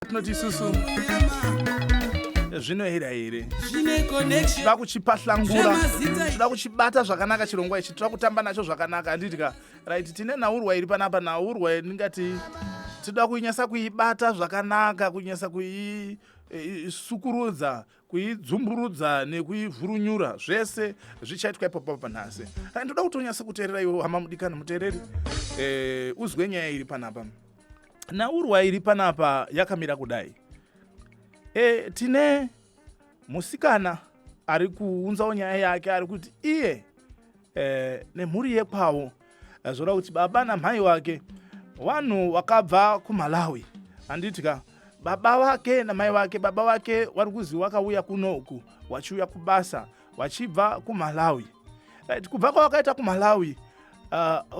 Zvatinoti isusu zvinoera here? Zvine connection. Toda kuchipahlangura, Zvemazita. toda kuchibata zvakanaka chirongwa ichi, toda kutamba nacho zvakanaka, handiti ka? Right, tine nhaurwa iri panapa, nhaurwa ndingati tinoda kuinyasa kuibata zvakanaka, kunyasa kuisukurudza, kuidzumburudza nekuivhurunyura, zvese zvichaitwa ipapo panhasi. Right, ndoda kuti unyase kuteerera iwe hama mudikani muteereri, uzwe nyaya iri panapa. Nhaurwa iri panapa yakamira kudai. Tine musikana ari kuunzawo nyaya yake, ari kuti iye nemhuri yekwawo, zvoreva kuti baba namai wake vanhu vakabva kuMalawi, handiti ka? Baba wake namai wake, baba wake vari kuzi wakauya kunoku wachiuya kubasa vachibva kuMalawi. Right, kubva kwavakaita kuMalawi,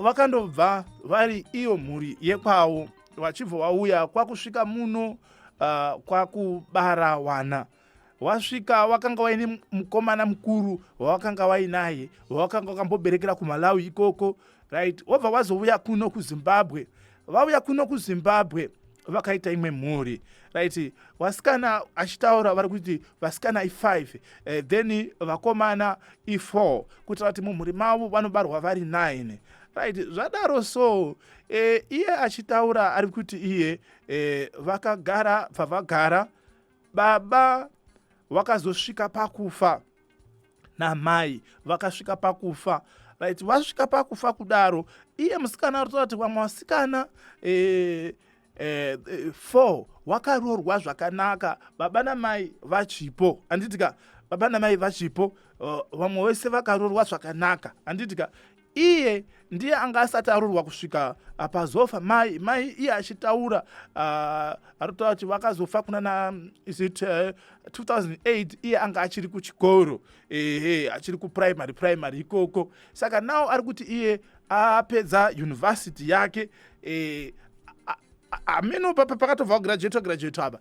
vakandobva vari iyo mhuri yekwawo, vachibva vauya kwakusvika muno, kwakubara wana. Wasvika wakanga waine mukomana mukuru wawakanga wainaye, wawakanga wakamboberekera kuMalawi ikoko. Right, wobva wazouya kuno kuZimbabwe. Vauya kuno kuZimbabwe vakaita imwe mhuri. Right, vasikana achitaura vari kuti vasikana i5, then vakomana i4, kuitira kuti mumhuri mavo vanobarwa vari 9. Right, zvadaro so, iye achitaura ari kuti iye vakagara pavagara, baba vakazosvika pakufa namai vakasvika pakufa. Right, vasvika pakufa kudaro, iye musikana ari kuti vamwe vasikana 4 wakaroorwa zvakanaka baba namai vachipo, handiti ka? Baba namai vachipo, vamwe vese vakaroorwa zvakanaka, handiti ka? Iye ndiye anga asati aroorwa kusvika pazofa mai. Mai iye achitaura, ari kutaura kuti vakazofa kuna na, is it 2008, iye anga achiri kuchikoro, ehe, achiri kuprimary, primary ikoko. Saka now ari kuti iye apedza university yake, hameno pakatobva kugraduate, graduate apa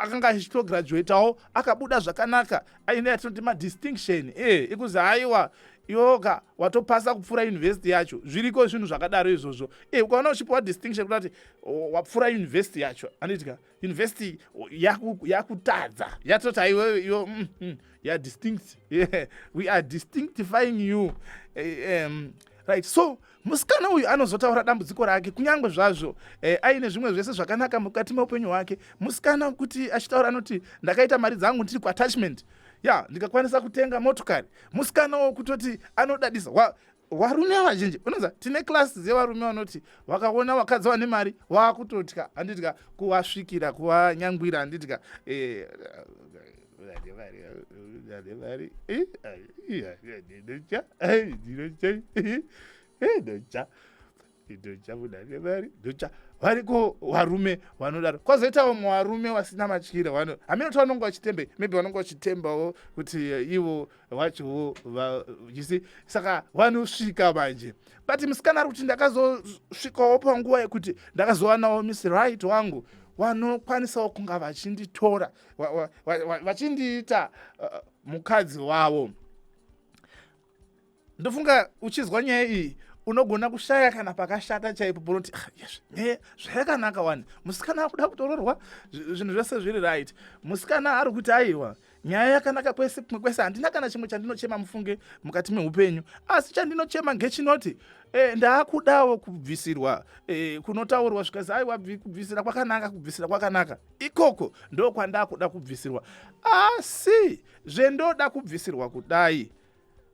akanga achitograduatawo, akabuda zvakanaka aine yatinoti madistinction, ikuzi haiwa, iwoka watopasa kupfuura university yacho. Zviriko zvinhu zvakadaro izvozvo. Ukaona uchipiwa distinction, kuda kuti wapfuura university yacho, handiti ka? University yakutadza, yatoti aiwe iwo, ya distinct, yeah, we are distinctifying you. Right, so musikana uyu anozotaura dambudziko rake, kunyange zvazvo aine zvimwe zvese zvakanaka mukati meupenyu hwake. Musikana kuti achitaura anoti, "Ndakaita mari dzangu ndiri kuattachment ya, ndikakwanisa kutenga motokari." Musikana wokutoti anodadisa. Varume vazhinji, unoza tine class dzevarume vanoti vakaona vakadzi vane mari vaakutotya, handiti ka, kuvasvikira, kuvanyangwira, handiti ka? Vane mari, ndinocha, ndinocha, ndocha, ndocha, munhu ane mari ndocha. Variko varume vanodaro, kwazoita vamwe varume vasina matyira, hameno kuti vanonge vachitembe, maybe vanonge vachitembawo kuti ivo vachowo, you see? Saka vanosvika manje, but musikana ari kuti ndakazosvikawo panguva yekuti ndakazowanawo Miss Right wangu, vanokwanisawo kunga vachinditora, vachindiita mukadzi wavo. Ndofunga uchizwa nyaya iyi unogona kushaya kana pakashata chaipo ponoti, "Ah, yes, nyaya zvayakanaka wani, musikana akuda kutororwa, zvinhu zvese zviri right." Musikana ari kuti aiwa, nyaya yakanaka kwese kwese, handina kana chimwe chandinochema mufunge mukati meupenyu, asi chandinochema ngechinoti ndaakudawo kubvisirwa kunotaurwa zvikazi aiwa, kubvisira kwakanaka, kubvisira kwakanaka ikoko ndo kwandakuda kubvisirwa. Asi zvendoda kubvisirwa kudai,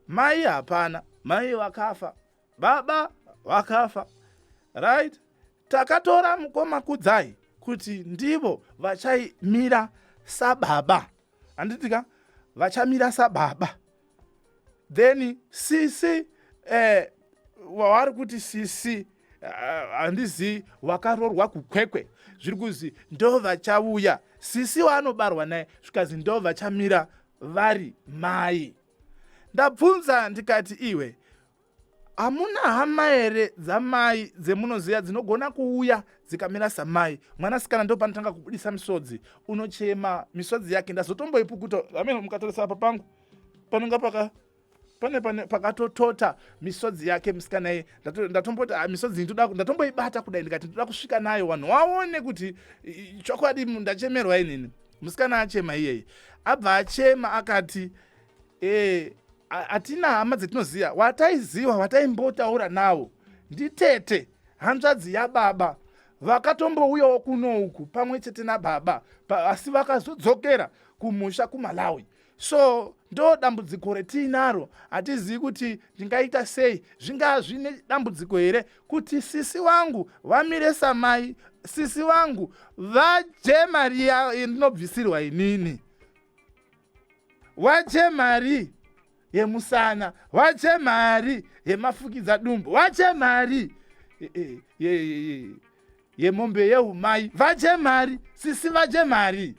mai hapana, mai vakafa, baba vakafa. Right, takatora mukoma Kudzai kuti ndivo vachaimira sababa, handiti ka? Vachamira sababa. Then sisi, wavari kuti sisi, handizivi, wakarorwa kuKwekwe, zviri kuzi ndo vachauya, sisi waanobarwa naye, zvikazi ndo vachamira vari mai. Ndabvunza ndikati, "Iwe, hamuna hama here dzamai dzemunoziva dzinogona kuuya dzikamira samai?" Mwanasikana ndo panotanga kubudisa misodzi, unochema misodzi yake, ndazotomboipukuta. Amene mukatoresa apa pangu panonga paka. Pane pane pakatotota misodzi yake musikana iye. Ndatomboti ah, misodzi ndoda ndatomboibata kudai ndikati ndoda kusvika nayo vanhu waone kuti chokwadi ndachemerwa inini. Musikana achema iyeye. Abva achema akati eh hatina hama dzetinoziva wataiziva wataimbotaura nawo nditete hanzvadzi yababa vakatombouyawo kuno uku pamwe chete nababa asi vakazodzokera kumusha kumalawi. So ndo dambudziko retiinaro, hatizivi kuti ndingaita sei. Zvingaa zvine dambudziko here kuti sisi wangu vamire samai, sisi vangu vadye mari yandinobvisirwa inini, vadye mari yemusana, vadye mari yemafukidza dumbu, vadye mari yemombe yeumai, vadye mari sisi, vadye mari.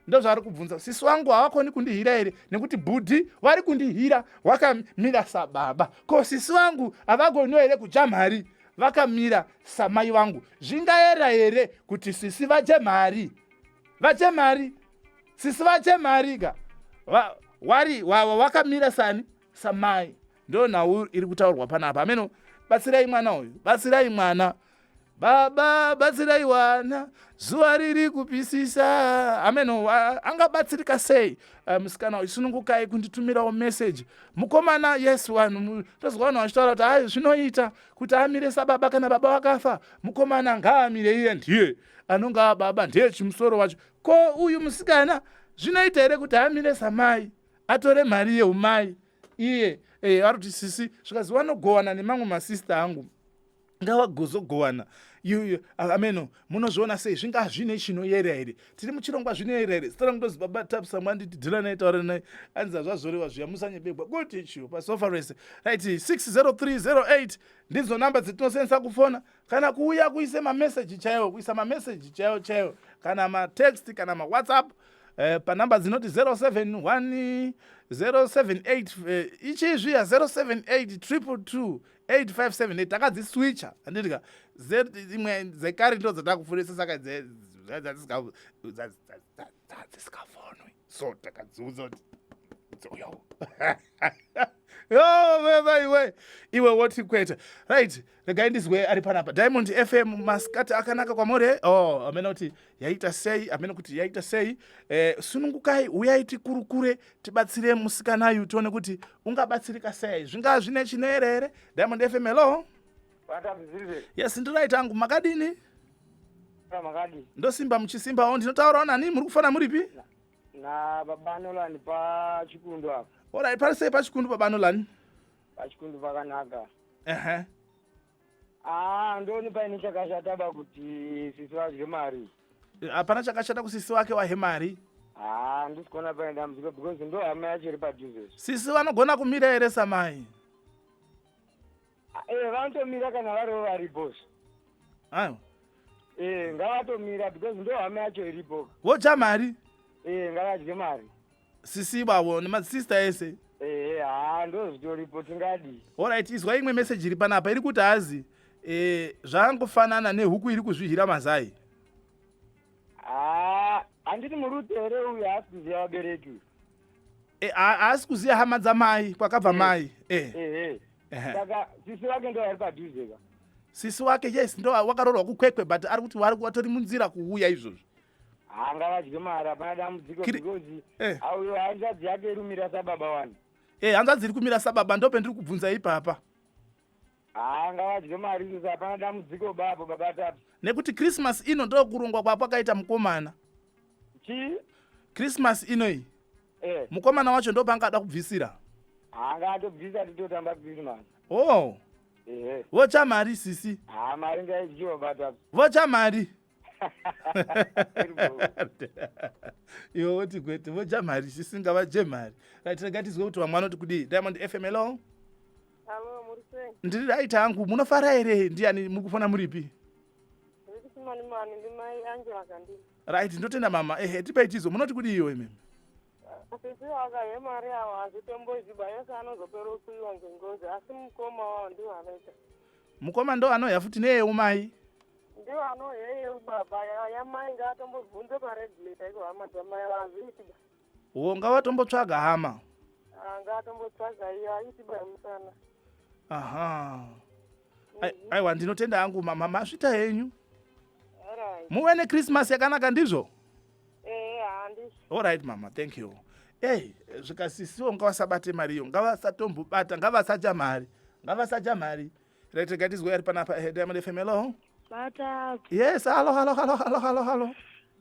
Ndozvaari kubvunza. Sisi wangu havakoni kundihira here? Nekuti bhudhi vari kundihira wakamira sababa. Ko sisi vangu havagoniwo here kudya mari vakamira samai vangu? Zvingaera here kuti sisi vadye mari? Vadye mari, sisi vadye mari ka wari wakamira sani samai. Ndo nhau iri kutaurwa panapa. Ameno, batsirai mwana uyu, batsirai mwana. Baba, batsirai wana, zuva riri kupisisa. Ameno angabatsirika sei musikana uyu? Sunungukai kunditumirawo meseji. Mukomana, yes, vanhu tozwa vanhu vachitaura kuti hai, zvinoita kuti amire sababa kana baba vakafa. Mukomana ngaamire, iye ndiye anonga ababa, ndiye chimusoro wacho. Ko uyu musikana zvinoita here kuti amire samai, atore mari yeumai iye? Ari kuti sisi zvikazi vanogowana nemamwe masista angu, ngavagozogowana. Ameno, munozviona sei? Zvingaa zvine chinoyera here? Tiri muchirongwa zvinoyera here? Zita rangu ndozi Baba Tapsa. Mwanditi dhiranai, tauranai, anzi hazvazvorewa zviya, musanyebegwa kuti chiyo pasofa rese. Right, 60308 ndidzo namba dzetinosenzesa kufona kana kuuya kuise mameseji chaiwo, kuisa mameseji chaiwo chaiwo, kana matext kana mawhatsapp panhamba dzinoti 071 078 ichii zviya 078 222 8578. Takadziswicha, handitika? Imwe dzekare ndo dzatakupfurisa, saka dzisingafonwi, so takadziudza kuti dzouyawo. Yo beba, iwe iwe woti kwete. Right, regai ndizwe ari panapa. Diamond FM, masikati akanaka kwamuri. Oh, amene kuti yaita sei, amene kuti yaita sei. Sunungukai, uyai tikurukure, tibatsire musikanayu, tione kuti ungabatsirika sei. Zvingaa zvine chinoera here? Diamond FM, hello. Yes, ndiright angu, makadini? Makadi? Ndosimba, muchisimbawo. Ndinotaurawo nani? Muri kufona muripi? Na Baba Nolan pachikundu apa. Alright, pari sei pachikundu, Baba Nolan? Pachikundu pakanaka. Ehe. Ah, ndoni paine chakashata ba kuti sisi vadye mari. Hapana chakashata kusisi wake wahe mari. Ah, ndisi kuona paine dambudziko because ndo hama yacho iri padhuze. Sisi vanogona kumira here samai? Vanotomira kana varivo varipo. Aiwa. Ngavatomira because ndo hama yacho iripo. Vodya mari? Ngavadye mari. Sisi ivavo nemasista ese? Ha, ndo zvitoripo, tingadi. Alright, izwa imwe meseji iri panapa iri kuti hazi zvangofanana nehuku iri kuzvihira mazai. Ha, handiti murute here uyu haasi kuziva vabereki? Haasi kuziva hama dzamai, kwakabva mai. Ehe. Saka sisi vake ndo vari padhuze ka? Sisi wake, yes, ndo wakaroorwa kuKwekwe, but ari kuti vari vatori munzira kuuya izvozvo. Ha, ngavadye mari, hapana dambudziko because auyo hanzvadzi yake irumira sababa wani. Hanzvadzi iri kumira sababa, ndo pendiri kubvunza ipapa. Ha, ngavadye mari isusu, hapana dambudziko bapo, Baba Taps. Nekuti Christmas ino ndokurongwa kwakwakaita mukomana. Chii? Christmas ino iyi. Mukomana wacho ndo paangada kubvisira. Ha, ngaatobvisa titotamba Christmas. Oh. Ehe. Vocha mari sisi? Ha, mari ngaidyiwa, Baba Taps. Vocha mari? Iwe woti kwete. Vocha mari sisi, ngavadye mari. Right, rega tizwe kuti vamwe vanoti kudii. Diamond FM, hello. Hello, muri sei? Ndiri right hangu. Munofara here? Ndiani, muri kufona muripi? Ndiri kuChimanimani, ndimai Angela Kandini. Right, ndotenda mama. Ehe, tipei tizo, munoti kudii iwe imimi? Sisi vakahe mari avo hazvitomboziba yose, anozopera kuiwa ngengozi, asi mukoma wavo ndiwo anoita. Mukoma ndo anoya futi neyeumai? Ndiwo anoheye baba yamai, ngaatombobvunze paregulator iko hama dzamai, hazviiti ba. Wo, ngavatombotsvaga hama. Ngatombotsvaga iyo aiti bamusana. Aha. Aiwa ndinotenda hangu mama, masvita henyu. Alright. Muve nechristmas yakanaka ndizvo? Eh, handizvo. Alright mama, thank you. Ei, zvikasisiwo ngavasabate mari iyo, ngavasatombobata, ngavasadya mari, ngavasadya mari. Right, rega tizwe ari panapa. Diamond FM, hello. Bata Yes, hallo, hallo, hallo, hallo, hallo, hallo.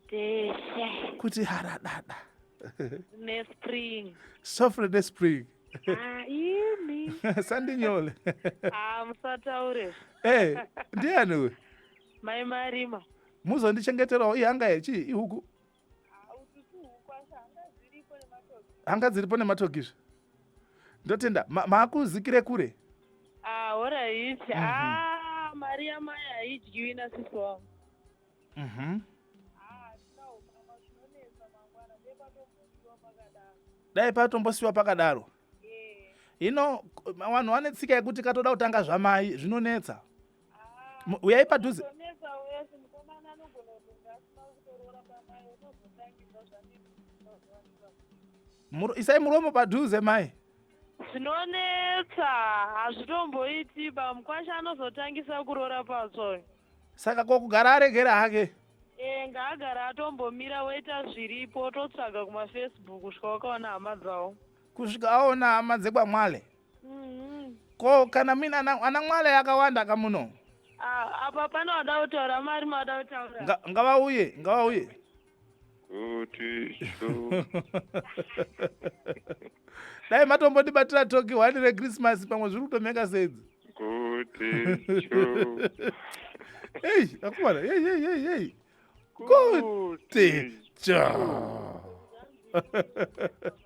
deshe Kuti haradada. nespring. Sofre nespring. Ah, imi. Sandinyole. Ah, musataure. Ndiani uyu? Mai Marima. Muzondichengeterawo ihanga yechi ihuku. Hanga dziripo nematokizve. Ndotenda. Maakuzikire kure. Ah, alright. Ah, mari yamai haidyiwi nasisi wangu. Dai patombosiwa pakadaro. Hino vanhu vane tsika yekuti katoda kutanga zvamai zvinonetsa. Uyai padhuze. Zvonetsa wese mukomana anogona kunge asina kutoroora pamai otozotangidza zvanetsa. Isai muromo padhuze mai. Zvinonetsa, hazvitomboiti ba mukwasha anozotangisa kuroora patsva. Saka ko kugara aregera hake. Ngaagara atombomira woita zviripo ototsvaga kumafacebook kusvika wakaona hama dzavo. Kusvika aona hama dzekwamwale. Ko kana muine ana mwale akawanda kamuno? Ah, apa pane wada kutaura mari mada kutaura. Ngavauye, ngavauye. Kuti shu. Dai matombondibatira toki 1 reChristmas pamwe zviri kutomeka sense. Kuti shu. Ei, akomana, ei, ei, ei, ei. Kuti cha.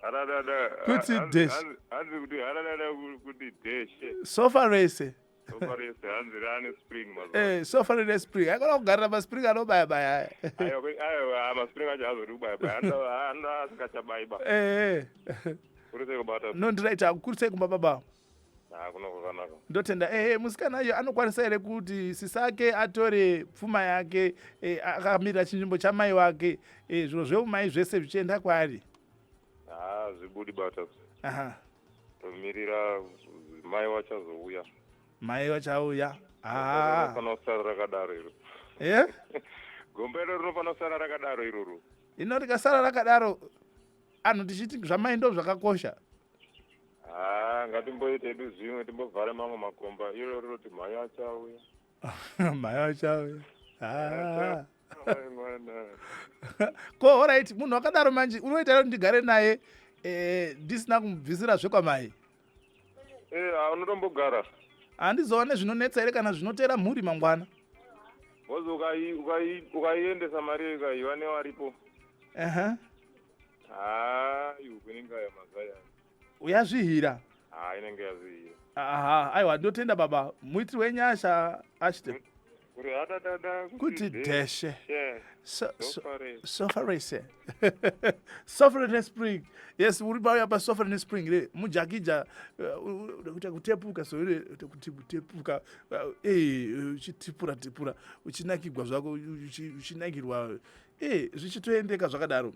Haradada. Kuti dash. Hanzi kuti haradada kuti deshe. Sofa rese. Sofa rese hanzi rane spring mazuva. Sofa rine spring. Aikona kugarira maspring anobaya baya. Aiwa, aiwa, maspring acho haazodi kubaya baya. Anoda asingachabayi ba. Kuri sei kubata? No, ndiraita kuri sei kumba baba? Ah, kuno kwakanaka. Ndotenda. Musikana iyo anokwanisa here kuti sisake atore pfuma yake, akamirira chinzvimbo chamai wake, zviro zveumai zvese zvichienda kwaari? Ah, zvibudi bata. Aha. Tomirira mai vachazouya. Mai vachauya. Ah. Rinofanira kusara rakadaro iro. Gomba iro rinofanira kusara rakadaro iroro. Ino rikasara rakadaro, anhu tichiti zvamai ndo zvakakosha. Ah, ngatimboite hedu zvimwe, timbovhare mamwe makomba. Iro rinoti mai vachauya. Mai vachauya. Ah. Mai mwana. Ko, alright, munhu wakadaro manje unoita kuti ndigare naye ndisina kumubvisira zvekwamai? Unotombogara. Handizoone zvinonetsa here kana zvinotera mhuri mangwana? Wozi ukaiendesa mari ikaiva newaripo. Aha. Ah, ihuku inenge yamazai. Uyazvihira. Ah, inenge yazvihira. Aha, aiwa ndotenda baba. Muitiri wenyasha ashite. Kuti hadadada kuti deshe. Sofa rese. Sofa nespring. Yes, uri pauya pa sofa nespring re mujakija kuti kutepuka so uri kuti kutepuka uchitipura tipura uchinakirwa zvako uchinakirwa zvichitoendeka zvakadaro.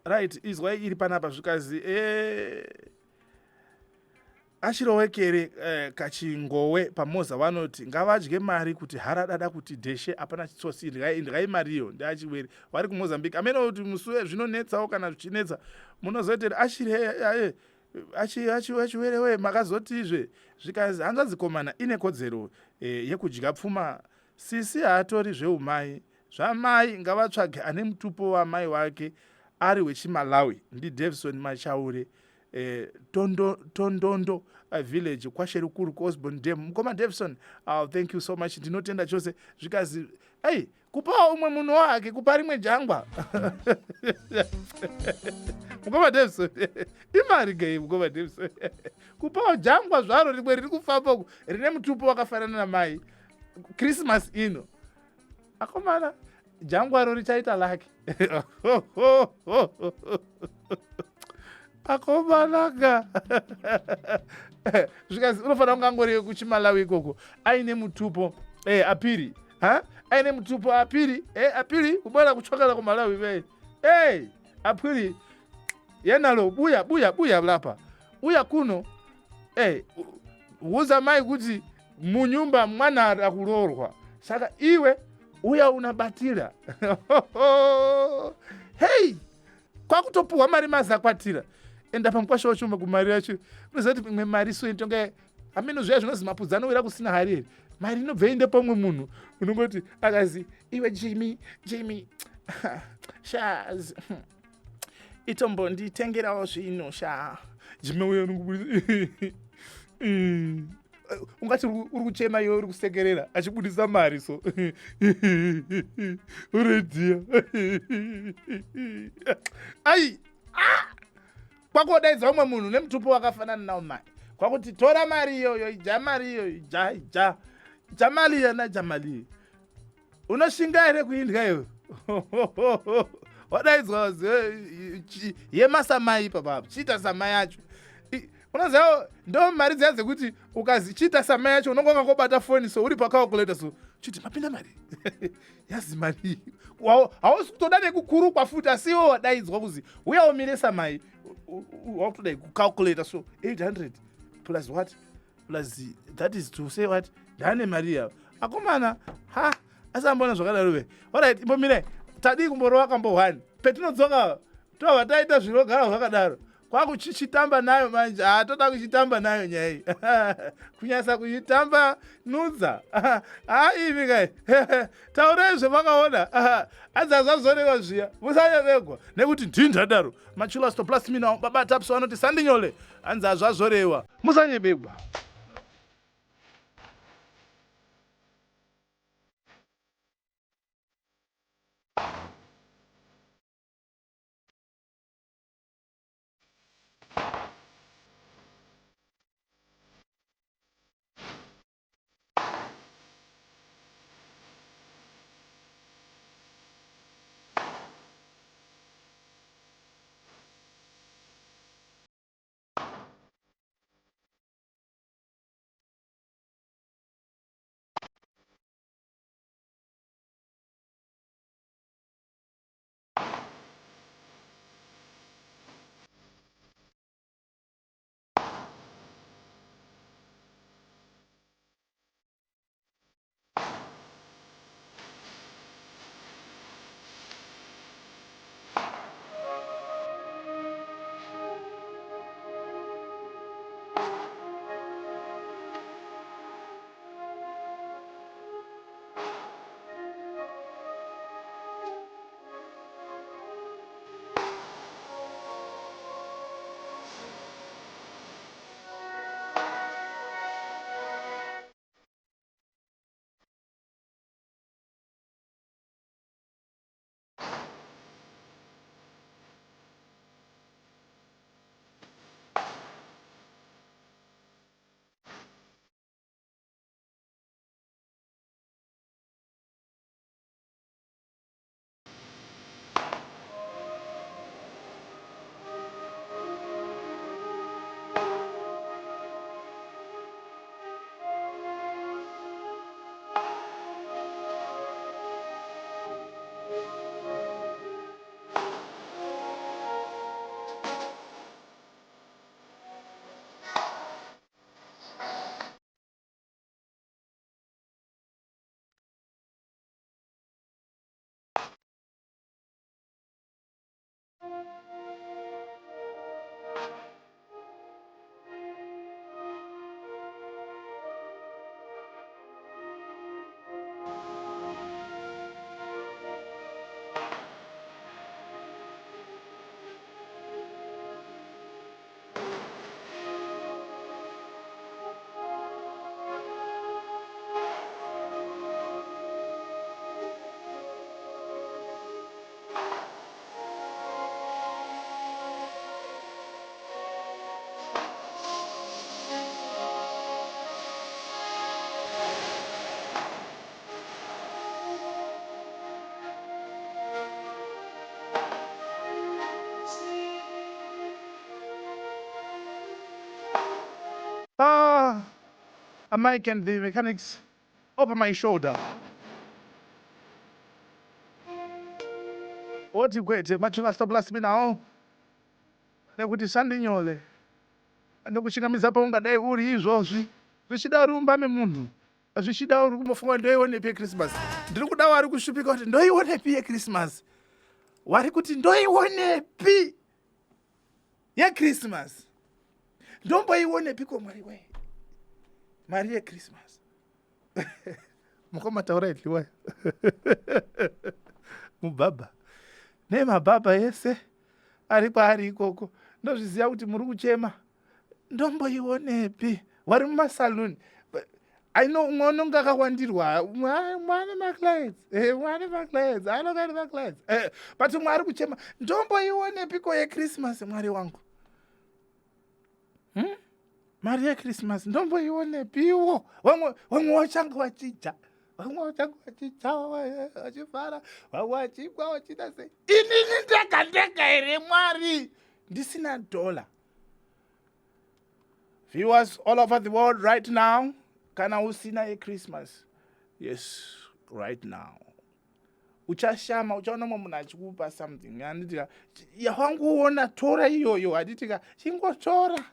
Right, izwai iri panapa zvikazi Achirowekere kachingowe pamoza vanoti ngavadye mari kuti haradada kuti dheshe apana chitsotsi ndrai mariyo ndiachiwere vari kuMozambique amene kuti musuwe zvinonetsawo kana zvichinetsa munozoitera achiwerewe makazotizve zvikazi hanzvadzikomana ine kodzero yekudya pfuma sisi haatori zveumai zvamai ngavatsvage ane mutupo wamai wake ari wechiMalawi ndi Davison Machaure Tondondo village kwaSherukuru kuOsborne Dam. Mukoma Davison, thank you so much, ndinotenda chose. Zvikazi ei kupawo umwe munhu wake kupa rimwe jangwa. Mukoma Davison imari gei mukoma Davison kupawo jangwa zvaro rimwe riri kufamba uku rine mutupo wakafanana namai Christmas ino akomana jangwaro richaita lake. Akomanaka zvikazi unofanira kunge angori kuchiMalawi ikoko aine mutupo apiri ha aine mutupo apiri apiri kubona kuchokera kuMalawi ve apiri Yenalo buya buya buya lapa. Uya kuno. Eh, uza mai kuti munyumba mwana akulorwa. Saka iwe uya unabatira. Hey! Kwakutopuhwa mari mazakwatira. Enda pamukwasha wachuma kumari yacho. Unoziva kuti imwe mari so intonga hameno zviya zvinozi mapudzi anowira kusina hari here. Mari inobva inde pamwe munhu. Unongoti akazi iwe Jimmy, Jimmy. Shaz. Itombonditengerawo zvinhu sha. Jimmy uya unongobudisa. Ungati uri kuchema iwe uri kusekerera achibudisa mari so. Uredia. Ai! Ah! Kwakodaidza umwe munhu nemutupo wakafanana nawo mai. Kwakuti tora mari iyoyo, ija mari iyoyo, ija, ija. Jamali yana Jamali. Unoshinga here kuindya iwe? Wadaidzwa yema samai ipapa. Chiita samai yacho. Unoziva ndo mari dziya dzekuti ukazichiita samai yacho unonga wakangobata foni so uri pacalculator so chiti mapinda mari. Yazi mari. Hausi kutoda nekukurukwa futi asi iwe wadaidzwa kuzi uya umire samai. Wakutoda kucalculator so 800 plus what? Plus that is to say what? Ndane mari yavo. Akomana, ha, asambona zvakadaro ve. Alright, imbomirai. Tadii kumborova kambo 1. Petinodzoka tobva taita zvinogara zvakadaro. Kwakuchichitamba nayo manje. Ah, toda kuchitamba nayo nyaya iyi. Kunyasa kuchitamba nudza. Ah, imi kai. Taurai zvamakaona. Anzi hazvazoonekwa zviya. Musanyabegwa nekuti ndini ndadaro. Machula stop plus mina baba Tapso vanoti sandinyole. Anzi hazvazorewa. Musanyebegwa. Mike and the mechanics over my shoulder. Oti kwete, machunga stop last minute now. Nekuti sandinyole ndokuchingamidza paungadai uri izvozvi. Zvichida uri mumba memunhu, zvichida uri kumbofunga ndoionepi yechristmas. Ndiri kuda wari kushupika kuti ndoionepi yechristmas, wari kuti ndoionepi yechristmas, ndomboionepiko Mwari wee, mari yechristmas. Mukoma taura idliwayo mubhabha nemabhabha ese ari kwaari ikoko, ndozviziva kuti muri kuchema, ndomboionepi. Wari mumasaluni, I know umwe unonge akawandirwa, umwe ane maclients, umwe ane maclients, anonge ane maclients, but umwe ari kuchema, ndomboionepiko yechristmas, Mwari wangu, Mari yechristmas ndomboionepiwo. Vamwe vachange vachidya, vamwe vachange vachidya vachifara, vamwe vachimwa vachiita sei, inini ndega ndega here Mwari, ndisina dollar. Viewers all over the world right now, kana usina yechristmas, yes, right now uchashama, uchaona mumwe munhu achikupa something, handitika? Yawanguona, tora iyoyo, handitika? Chingotora,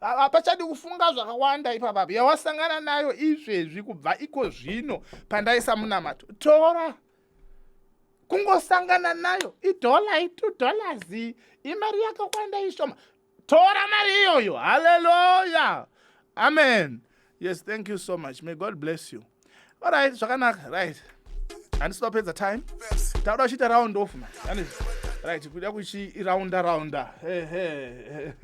hapachadi kufunga zvakawanda ipapapo. Yawasangana nayo izvezvi, kubva iko zvino pandaisa munamato, tora. Kungosangana nayo, idhola, i$2, imari yakawanda, ishoma, tora mari iyoyo. Haleluya, amen. Yes, thank you so much, may God bless you. Alright, zvakanaka. Right, handisi kupedza time, tauda kuchiita round off man. Right, kuda kuchiraunda raunda. Ehe,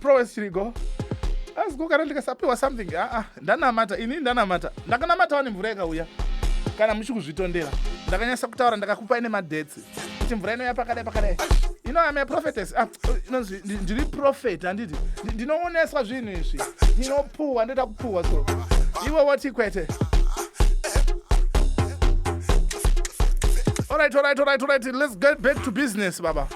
Prowess Chirigo, aziko kana ndikasapiwa something. Aa, ndanamata inini, ndanamata, ndakanamatawo nemvura ikauya. Kana muchikuzvitondera, ndakanyasa kutaura, ndakakupai nemadates kuti mvura inouya pakadai pakadai. You know I'm a prophetess. Ah, inonzi ndiri prophet, handiti? Ndinooneswa zvinhu izvi, ndinopuhwa, ndoita kupuhwa. So iwe woti kwete. Alright, let's get back to business, baba.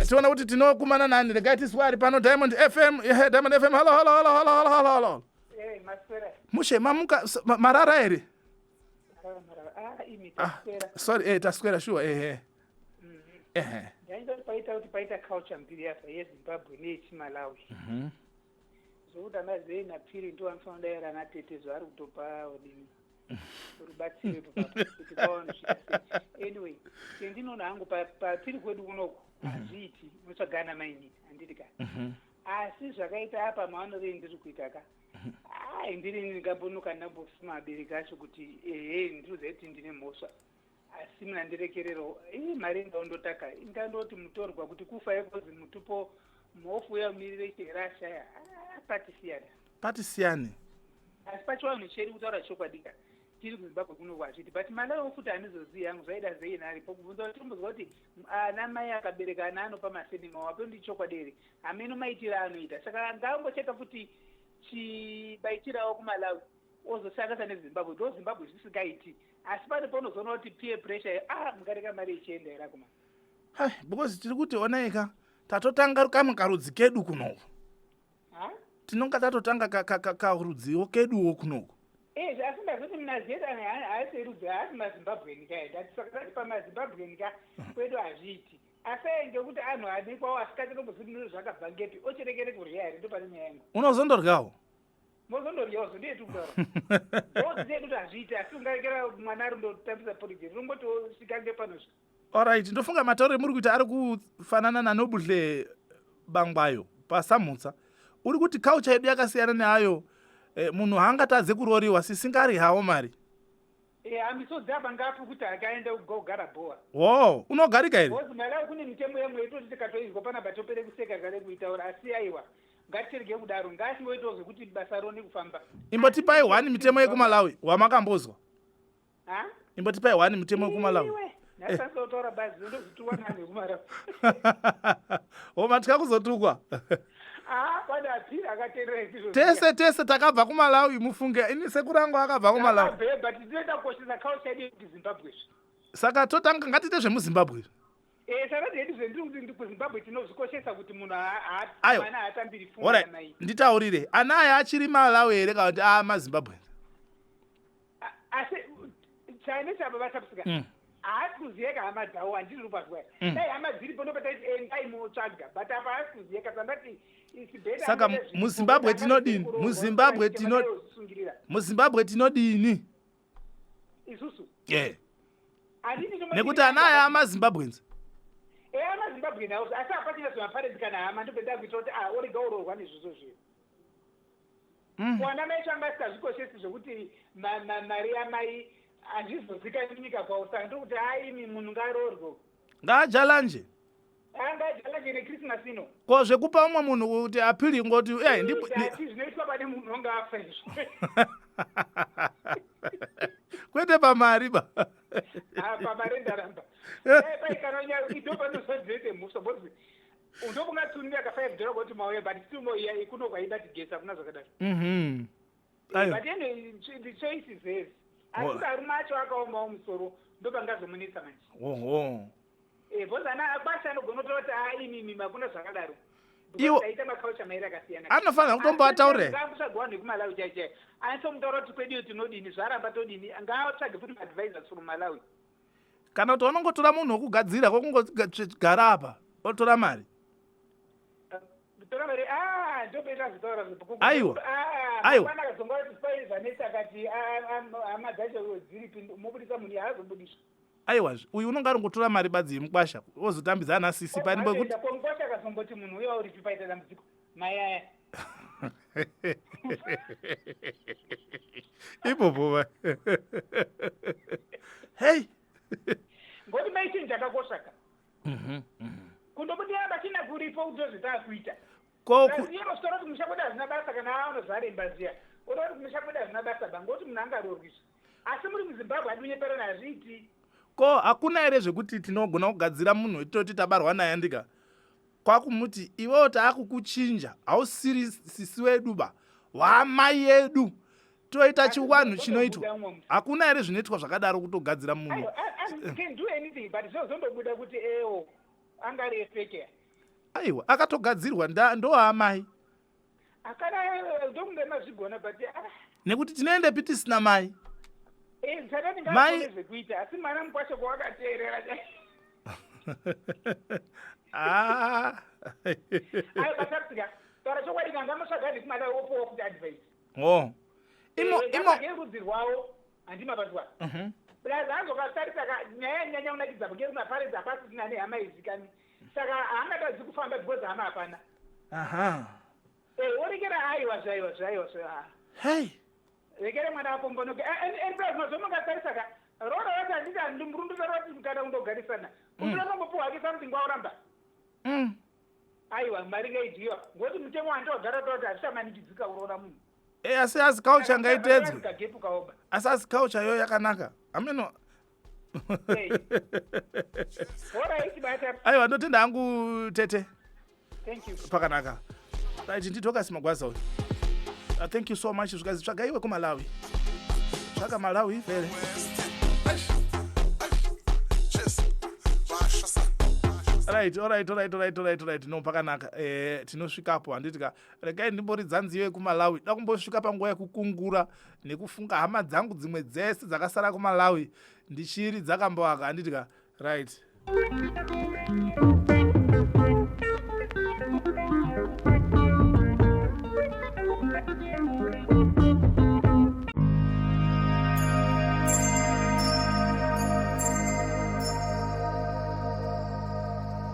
Tiona kuti tinokumana nani. Regai tiswe ari pano. Diamond FM, yeah, Diamond FM, hello, hello, hello, hello, hello, hello, hello. Hey, maswera. Mushe, mamuka marara here? Ah, imi. Ah, taswera. Sorry, taswera sure, ehe ehe. Ndaida kuti paita kuti paita culture mbiri yafa, yeZimbabwe neyechiMalawi, zvokuti ana Zei naPiri ndo vanofanira kudayira ana tete zvaari kutopa udini rubatsiro ipapo kuti vawanosvika sei. Anyway, sendinoona hangu, patiri kwedu kunoku hazviiti, unotsvaga ana mainini, handiti ka? Asi zvakaita apa maonero ndiri kuita ka, ai, ndiri ndingambonuka, ndambofuma abereki acho kuti ehe, ndinoziva kuti ndine mhosva, asi munandirekerero. Ii, mari ingaundotaka ingandoti mutorwa kuti kufa yekozi mutupo mhofu uya umirire chera ashaya. Ah, patisiyana. Patisiyane. Asi pachivanhu chedu, kutaura chokwadi ka, tiri kuZimbabwe kuno kwazviti, but Malawi futi handizozivi hangu zvaida zei naripo kubvunza kuti tombozwa kuti ana mai akabereka ana anopa masenema wapo, ndi chokwadi here? Hameno maitiro anoita, saka ngaangocheka futi chibaitirawo kuMalawi ozosangasa neZimbabwe. Ndo Zimbabwe zvisingaiti, asi pane paunozoona kuti peer pressure, ah, mungareka mari ichienda here akomana? Hai, because tiri kuti onaika, tatotanga kamwe karudzi kedu kunoku. Ha? Tinonga tatotanga karudziwo keduwo kunoku. Eh, asi ndazoti munazeta haasi rudzi, haasi maZimbabweni ka. Ndati saka tati pamaZimbabweni ka kwedu hazviiti, asi ngekuti anhu anekwawo asikachatombozii zvakabva ngepi, ocherekere kurya here? Ndo pane nyaya yangu. Unozondoryawo. Mozondoryawo, zvondiye kutaura ndozive kuti hazviiti, asi ungarekera mwana ari ndotambisa porridge rinongoti svika ngepanozvi. Alright, ndofunga matauro emuri kuita ari kufanana nanobuhle Bangwayo paSamutsa. Uri kuti culture yedu yakasiyana neayo. Munhu haangatadze kuroriwa sisingari hawo mari. Hamisodzi apa ngapi kuti akaenda kugogara bhowa. Wo unogarika here? Because Malawi kune mitemo yamwe yetoti tikatoizwa panapa topere kuseka kare kuitaura, asi aiwa, ngatirege kudaro, ngasingoitawo zvekuti basa rone kufamba. Imbotipai one mitemo yekuMalawi wamakambozwa. Ha? Imbotipai one mitemo yekuMalawi. Iwe, nhasi kutaura bazi ndozotukwa nevanhu vekumarawi. O, matya kuzotukwa. Ah, pane apiri akateerera izvizvo. Tese tese takabva kuMalawi, mufunge ini sekurangu akabva kuMalawi. But tinoenda kukoshesa culture yedu yekuZimbabwe. Saka totanga, ngatiite zvemuZimbabwe. Saka yedu zvendiri kuti kuZimbabwe tinozvikoshesa kuti munhu Aiwa. mwana haatambiri pfuma Alright, yamai. Nditaurire, ana aya achiri Malawi here kana kuti amaZimbabwe? Asi chane chaba vachapisika. Haasi kuziyeka hama dzawo, handiri rupazwa. Dai hama dziripo ndopataiti endai mutsvaga, but apa haasi kuziyeka, sandati it's better. Saka anenge zviripo, muZimbabwe kuti angade tinodini? kuroorwa, MuZimbabwe kuti vanozvisungirira. MuZimbabwe tinodini? Isusu Yeah. handiti Nekuti ana aya amaZimbabweans. Amazimbabwe nawo, asi hapachina zvemaparents kana hama, ndopenda kuita kuti ah, orega uroorwa nezvizvo zvinhu. Wana mai changa asingazvikoshesi zvekuti mari yamai handizozikani nyika kwavo, saka ndokuti aimi munhu ngaroorwe. Ngaajalanje. Angajalanje neChristmas ino. Ko zvekupa umwe munhu kuti apili ngoti Ati zvinoitwa pane munhu onga afa izvo. Kwete pamari ba. Ah, pamari ndaramba. Paikana ndo panozodzete mhosva, because ndokungatunira ka $5 kuti mauya, but still moiya kuno kwaibati gesi, hakuna zvakadaro. Aiwa. But anyway, the choice is theirs, asi varume acho akaomawo musoro, ndopangazomunetsa manje. Because ana akwasha anogona kutora kuti a imimi hakuna zvakadaro. Aita maculture mairi akasiyana. Anofanira kutomboataure. Ngamutsvaga vanhu vekuMalawi chai chai, anyatsomutaura kuti kweduyo tinodini, zvaramba todini, ngaatsvage futi maadvisors from Malawi. Kana kuti vanongotora munhu wokugadzira kwokungogara apa, otora mari. Tora mari, ah, ndopeita zvitaura. Aiwa. Aiwa. Akazonga kuti pai zvanetsa, akati hama dzacho dziripi, mobudisa munhu haazobudiswa. Aiwazve, uyu unonge ari ngotora mari badzi yemukwasha, ozotambidza ana sisi pani pekuti Mukwasha akazomboti munhu uya uripi, paita dambudziko mai aya. Ipopo va, hei. Ngoti mai chinhu chakakosha kundobudira bachina kuripo kutozvitaakuita. Iye nostora kuti musha kwedu hazvina basa, kana aunozvaremba zviya, oda kuti musha kwedu hazvina basa ba, ngoti munhu angarorwiswa, asi muri muZimbabwe adinyeperana, hazviiti. Ko hakuna here zvekuti tinogona kugadzira munhu wetoti tabarwa naye, andika kwakumuti iwewo taakukuchinja, hausiri sisi wedu ba, waamai yedu, toita chiwanhu chinoitwa? Hakuna here zvinoitwa zvakadaro, kutogadzira munhu? Can do anything, but zvozondobuda kuti ewo angari efeke. Aiwa, akatogadzirwa ndoamai. Akana ndokunge mazvigona, but ah. Nekuti tinoendepi tisina mai? Sakati ngaone zvekuita, asi mwana mukwasha kwawakateerera. Ah. Ayo basapika taura chokwadi, kanga mutsvaga ndikumada opuwa kuti advice. Oh, imo imo. Rudzi rwavo handima pazwa. Plus azokatarisa nyaya yanyanya kunakidza ngeri maparents hapasisina nehama izikani, saka haangatadzi kufamba because hama hapana. Orekera, aiwa, zvaiwa zvaiwa zva. Rekere mwana apombonoke, and plus mazomungatarisa ka rora vati handiti handimurundusara kuti kana kundogarisana undotongopuwa hake something wauramba. Aiwa, mari ngaidyiwa, ngokuti mutemo wandogara toti hazvichamanikidzika kuroora munhu. Asi culture ngaitedzwe. Kagepu kaoba. Asi culture yo yakanaka, ameno. Alright, bata. Aiwa, ndotenda hangu tete. Thank you. Pakanaka. Right, nditokasi Magwaza uyu. Thank you so much. Zvikazi tsvaga iwe kuMalawi, tsvaga Malawi vele. Right, alright, alright, alright, alright, alright. No, pakanaka. Tinosvikapo, handiti ka? Regai ndimboridza nziyo yekuMalawi, da kumbosvika panguva yekukungura nekufunga hama dzangu dzimwe dzese dzakasara kuMalawi, ndichiridza kambo aka, handiti ka? Right.